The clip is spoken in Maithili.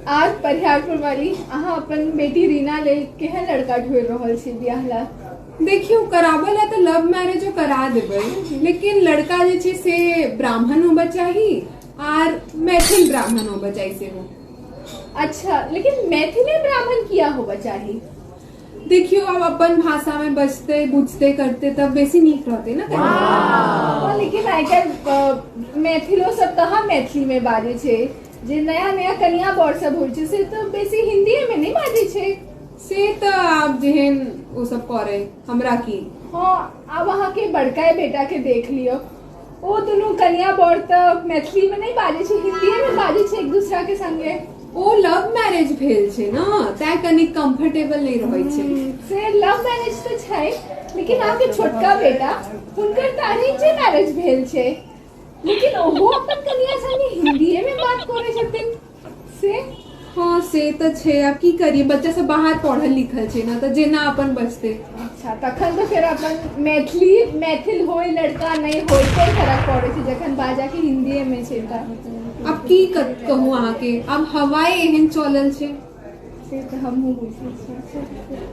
आर परिहारपुर वाली, अहाँ अपन बेटी रीना लेल केहन लड़का ढूंढि रहल छी बियाह ला? देखियौ, कराबऽ ला तऽ लव मैरिजो करा देबै, लेकिन लड़का जे छै से ब्राह्मण होबऽ चाही आर मैथिल ब्राह्मण होबऽ चाही सेहो। अच्छा, लेकिन मैथिले ब्राह्मण किया होबऽ चाही? देखियौ, आब अपन भाषा में बजतै बुझतै करतै तब बेसी नीक रहतै ने कनि। हँ, लेकिन आइ काल्हि मैथिलो सब कहाँ मैथिली में बाजै छै? जे नया नया कनिया बर सब होइ छै से तऽ बेसी हिन्दीए में नहि बाजै छै। से तऽ आब जेहन ओ सब करै, हमरा की। हँ, आब अहाँके बड़का बेटा के देख लियौ, ओ दुनू कनिया बर तऽ मैथिली में नहि बाजै छै, हिन्दीए में बाजै छै एक दूसरा के संगे। ओ लव मैरिज भेल छै ने, तैं कनि कंफर्टेबल नहि रहै छै। से लव मैरिज तऽ छै, लेकिन अहाँके छोटका बेटा, हुनकर तऽ अरेंजे मैरिज भेल छै, लेकिन ओहो अपन कनिया संगे हिन्दीए में बात करै छथिन से। हँ, से तऽ छै, आब की करिए, बच्चा सब बाहर पढ़ल लिखल छै ने, तऽ जेना अपन बजतै। अच्छा, तखन तऽ फेर अपन मैथिली मैथिल होय लड़का नहि होय, कोई फरक पड़ै छै जखन बाजा के हिन्दीए में छै तऽ। आब की कहू अहाँके, आब हवाए एहन चलल छै। से तऽ हमहूँ बुझै छियै।